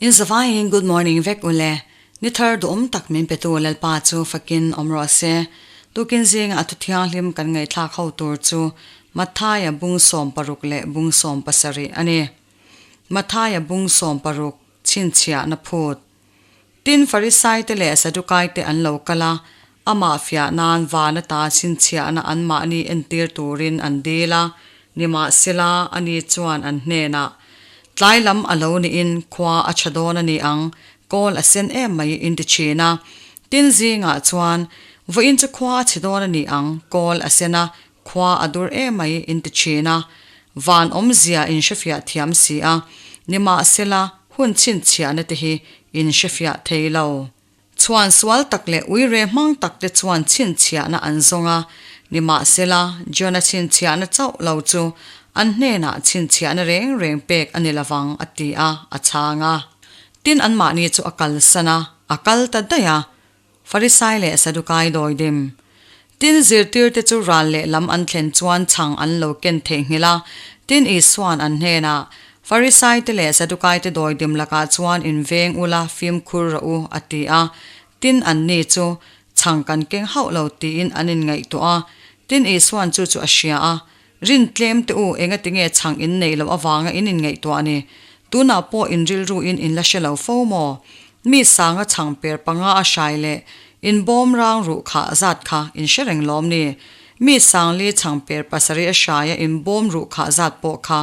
In zavaiin good morning vek ule. Ni thar duhawm tak min petu Lalpa chu fakin awm rawh se. Tukin zinga a thuthianghlim kan ngaihthlak ho tur chu Mathaia bung 60 leh bung 70 a ni. Mathaia bung 60 chhinchhiahna phut. Tin, Farisaite leh Sadukaite an lo kal a, amah fiah nan van ata chhinchhiahna anmahni entir turin an dil a, nimahsela, ani chuan an hnenah, Tlai lam a lo niin khua a tha dawn a ni ang, kawl a sen em mai in ti thin a. Tin, zingah chuan, Vawiin chu khua a chhe dawn a ni ang, kawl a sen a, khua a dur em mai in ti thin a. Van awmzia in hrefiah thiam si a, nimahsela, Hun chhinchhiahna te hi in hrefiah thei lo. Chhuan sual tak leh uire hmang tak te chuan chhinchhiahna an zawng a, nimahsela Jona chhinchhiahna chauh lo chu an hnenah chhinchhiahna reng reng pek a ni lovang a ti a, a chhang a. Tin anmahni chu a kalsan a, a kal ta daih a. Farisai leh Sadukai dawidim. Tin zirtirte chu ral leh lam an thlen chuan chhang an lo ken theihnghilh a. Tin Isua'n an hnenah, Farisaite leh Sadukaite dawidim lakah chuan in veng ula fimkhur rawh u, a ti a. Tin anni chu, Chhang kan keng hauh lo tiin an inngaihtuah a. Tin Isua'n chu chu a hria a, Rin tlem teh u, engatinge chhang in neih loh avanga in inngaihtuah ni? Tunah pawh in rilru in in la hre lo fo maw? Mi sanga chhang per panga a hrai leh in bawm rang ruh kha zat kha in hre reng lawm ni? Mi sangli chhang per pasarih a hraia in bawm ruh kha zat pawh kha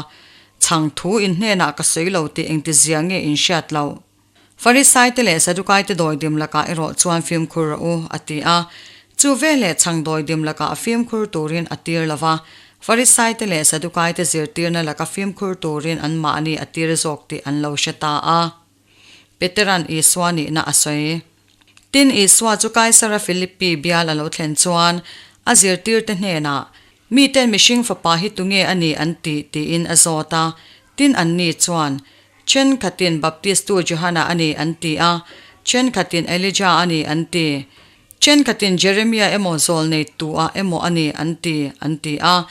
chhang thu in hnenah ka sawi lo tih engtizia nge in hriat loh? Farisaite leh Sadukaite dawidim lakah erawh chuan fimkhur rawh u, a ti a. Chu veleh chhang dawidim lakah fimkhur turin a tir lo va, Farisaite leh Sadukaite zirtirna laka fimkhur turin anmahni a tir zawk tih an lo hre ta a. Petera'n Isua nihna a sawi. Tin, Isua chu Kaisara Philippi bial a lo thlen chuan a zirtirte hnenah, Miten mihring fapa hi tunge a ni an ti? tiin a zawt a. Tin, anni chuan, Thenkhatin Baptistu Johana a ni an ti a, thenkhatin Elijah a ni an ti, thenkhatin Jeremia emaw zawlneitua emaw a ni an ti, an ti a.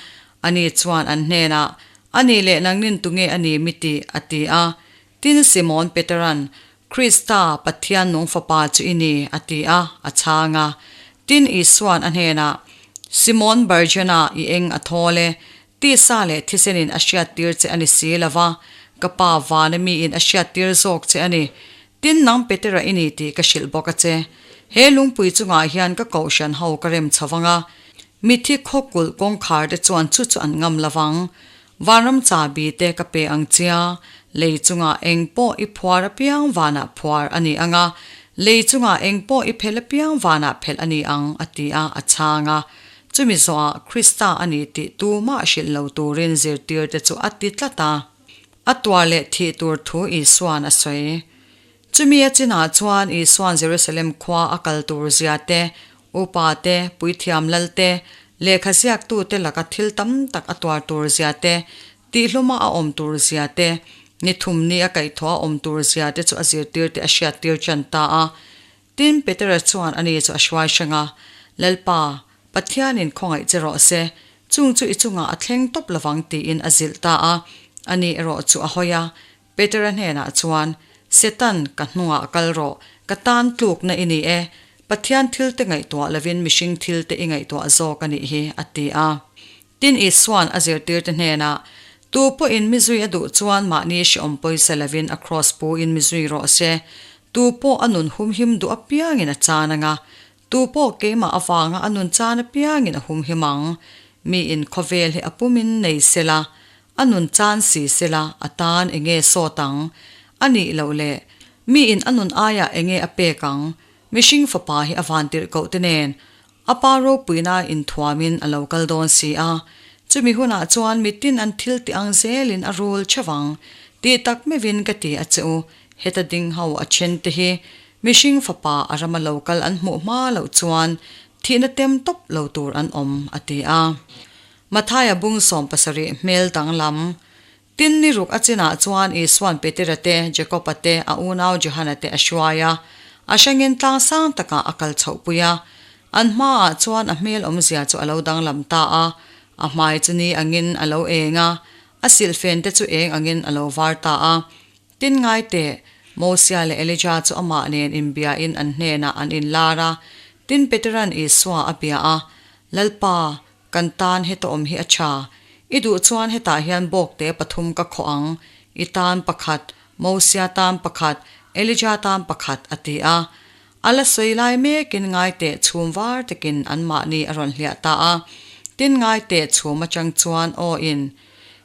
Ani chuan an hnenah, A nih leh nangnin tunge a ni mi ti? a ti a. Tin Simon Peteran, Krista, Pathian nung Fapa chu i ni, a ti a, a chhang a. Tin Isuan a hnenah, Simon Barjona, i eng a thawl e, Tisa leh thisenin a hriattir che a ni si lo va, ka Pa vana miin a hriattir zawk che a ni. Tin, nang Petera i ni tih ka hrilh bawk a che. He lungpui chungah hian ka kohhran ho ka rem chho vang a, mithi khawkulh kawngkhar te chuan chu chu an ngam lo vang. Vanram chabi te ka pe ang chia, lei chungah eng pawh i phuar apiang vanah phuar a ni ang a, lei chungah eng pawh i phelh apiang vanah phelh a ni ang, a ti a, a chhang a. Chumi zawhah Krista a ni tih tumah hrilh lo turin zirtirte chu a ti tlat a. A tuar leh thih tur thu Isua'n a sawi. Chumi a chinah chuan Isua'n Jerusalem khua a kal tur zia te, upa te, puithiam lal te, lehkha ziaktute laka thil tam tak a tuar tur zia te, tihhluma a awm tur zia te, ni thum ni a kaihthawh a awm tur zia te chu a zirtirte a hriattir tan ta a. Tin, Petera chuan ani chu a hruai hreng a, Lalpa, Pathianin khawngaih che rawh se, chung chu i chungah a thleng tawp lovang tiin a zilh ta a. Ani erawh chu a hawi a, Petera hnenah chuan, Setan, ka hnungah kal rawh, ka tan tlukna i ni e, Pathian thilte ngaihtuah lovin mihring thilte i ngaihtuah zawk a nih hi, a ti a. Tin, Isua'n a zirtirte hnenah, Tu pawhin mi zui a duh chuan mahni hreawm pawisa lovin a kraws puin mi zui rawh se. Tu pawh a nun humhim duh apiangin a chan ang a, tu pawh keimah avanga a nun chan apiangin a humhim ang. Miin khawvel hi a pumin nei sela, a nun chan si sela a tan enge sawt ang? A nih loh le, miin a nun aiah enge a pek ang? Mihring fapa hi a vantirhkoh te nen A pa ropuina inthuamin a lo kal dawn si a, chumi hunah chuan mitin an thil tih ang zelin a rul theuh ang. Tih tak meuhin ka ti a che u, heta ding ho a then te hi mihring fapa a rama lo kal an hmuh hma loh chuan thihna tem tawp lo tur an awm, a ti a. Mathaia bung 70 hmel danglam Tin ni ruk a chinah chuan Isua'n Petera te, Jakoba te, a unau Johana te a hruai a. A hrangin tlang sang takah a kal chhohpui a. An hmaah chuan a hmel awmzia chu a lo danglam ta a. A hmai chu ni angin a lo eng a, a silhfen te chu eng angin a lo var ta a. Tin ngai teh. Mosia leh Elija chu amah nen inbiain an hnenah an inlar a. Tin, Peteran Isua a bia a, Lalpa, kan tan heta awm hi a tha. I duh chuan hetah hian bawkte pathum ka khawh ang, i tan pakhat, Mosia tan pakhat, Elija tan pakhat, a ti a. A la sawi lai mekin ngaiteh chhum var takin anmahni a rawn hliah ta a. Tin, ngaiteh chhum atang chuan aw in,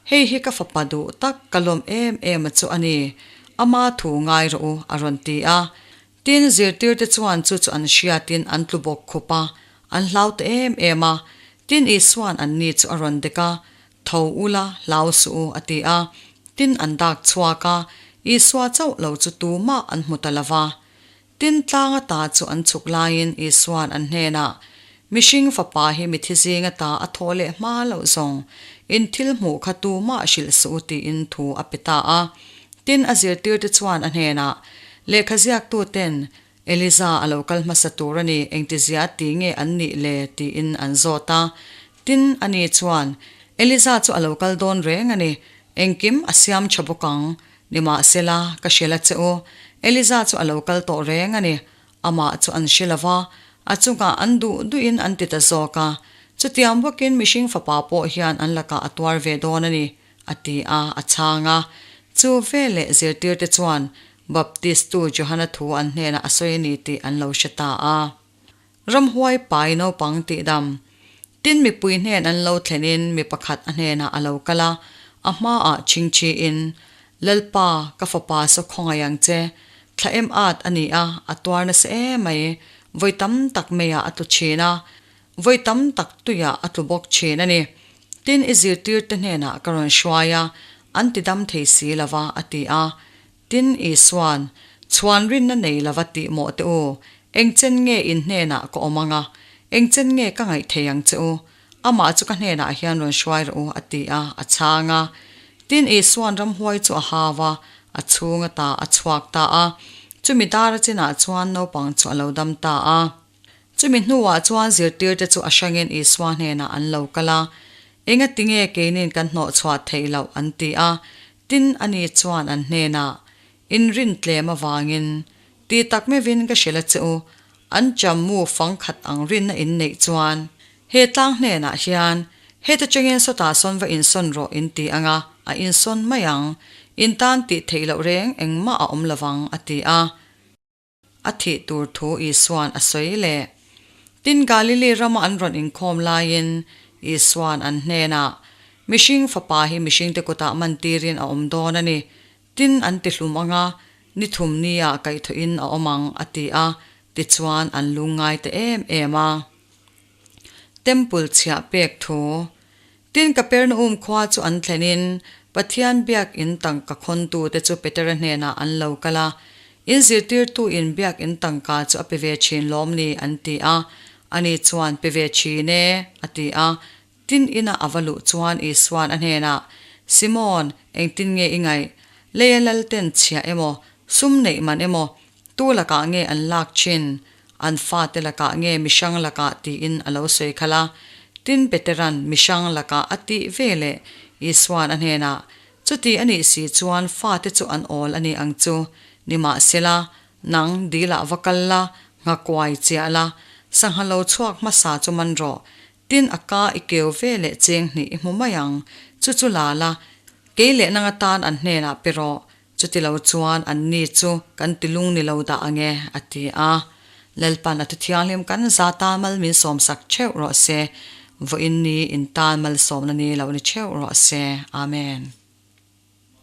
Hei hi ka fapa duh tak ka lawm em em a chu a ni, ama thu ngai rawh u, a rawn ti a. Tin, zirtirte chuan chu chu an hriatin an tlu bawk khup a, an hlau ta em em a. Tin, Isua'n anni chu a rawn dek a, Tho ula, hlau suh u, a ti a. Tin, an dak chhuak a, Isua chauh lo chu tumah an hmu ta lo va. Tin, tlang ata chu an chhuk laiin Isua'n an hnenah, Mihring Fapa hi mithi zing ata a thawh leh hma loh zawng, in thil hmuh kha tumah hrilh suh u tiin thu a pe ta a. Tin, a zirtirte chuan a hnenah, Lehkha ziaktuten, Eliza a lo kal hmasa tur a ni, engtizia ti nge an nih le? tiin an zawt a. Tin, ani chuan, Eliza chu a lo kal dawn reng a ni, engkim a siam tha bawk ang, Nimahsela, ka hrilh a che u, Eliza chu a lo kal tawh reng a ni. Amah chu an hre lo va, a chungah an duh duhin an ti ta zawk a. Chutiang bawkin mihring fapa pawh hian an lakah a tuar ve dawn a ni, a ti a, a chhang a. Chu veleh zirtirte chuan Baptistu Johana thu an hnenah a sawi a ni tih an lo hre ta a. Ramhuai pai naupang tihdam. Tin mipui hnen an lo thlenin mi pakhat a hnenah a lo kal a, a hmaah chingchiin, Lalpa, ka fapa saw khawngaih ang che. Thla em at a ni a, a tuar nasa em mai. Vawi tam tak meiah a tlu thin a, vawi tam tak tuiah a tlu bawk thin a ni. Tin i zirtirte hnenah ka rawn hruai a, an tidam thei si lova, a ti a. Tin, Isua'n, Chhuan rinna nei lova tih mawh teh u, eng chen nge in hnenah ka awm ang a, eng chen nge ka ngaih thei ang che u? Amah chu ka hnenah hian rawn hruai rawh u, a ti a, a chhang a. Tin, Isua'n ramhuai chu a hau a, a chhung ata a chhuak ta a. Chumi dar a chinah chuan naupang chu a lo dam ta a. Chumi hnuah chuan zirtirte chu a hrangin Isua hnenah an lo kal a, Engati nge keinin kan hnawhchhuah theih loh? an ti a. Tin, ani chuan an hnenah, In rin tlem avangin, ti tak meuhin ka hrilh a che u, an chammu fang khat ang rinna in neih chuan, he tlang hnenah hian, Heta chengin sawtah sawn va insawn rawh in ti ang a, a insawn mai ang. In tan tih theih loh reng engmah a awm lovang, a ti a. A thih tur thu Isua'n a sawi leh. Tin, Galili rama an rawn inkhawm laiin Isua'n an hnenah, Mihring Fapa hi mihringte kutah mantirin a awm dawn a ni. Tin, an ti hlum ang a, ni thum niah kaihthawhin a awm ang, a ti a. Tichuan, an lungngai ta em em a. Temple chhiah pek thu. Tin, Kapernaum khua chu an thlenin Pathian biakinn tangka khawntute chu Petera hnenah an lo kal a, In zirtirtuin biakinn tangka chu a pe ve thin lawm ni? an ti a. Ani chuan, Pe ve thin e, a ti a. Tin, ina a va luh chuan Isua'n a hnenah, Simon, engtin nge i ngaih? Leia lalten chhiah emaw, sum neih man emaw, tu lakah nge an lak thin? An fate lakah nge mihrang lakah tiin a lo sawi khalh a. Tin, Petera'n mihrang lakah a tih ve leh Isua'n a hnenah, Chuti a nih si chuan fate chu an awl a ni ang chu. Nimahsela, nang dilah va kal la, nghakuai chiah la, sangha lo chhuak hmasa chu man rawh. Tin, a ka i keu ve leh cheng hnih i hmu mai ang. Chu chu la la, kei leh nang atan an hnenah pe rawh. Chutilo chuan anni chu kan ti lung ni lo dah ang e, a ti a. Lalpan a thuthianghlim kan za tan mal min sawmsak theuh rawh se. Vawiin ni in tan malsawmna ni lo ni theuh rawh se. Amen.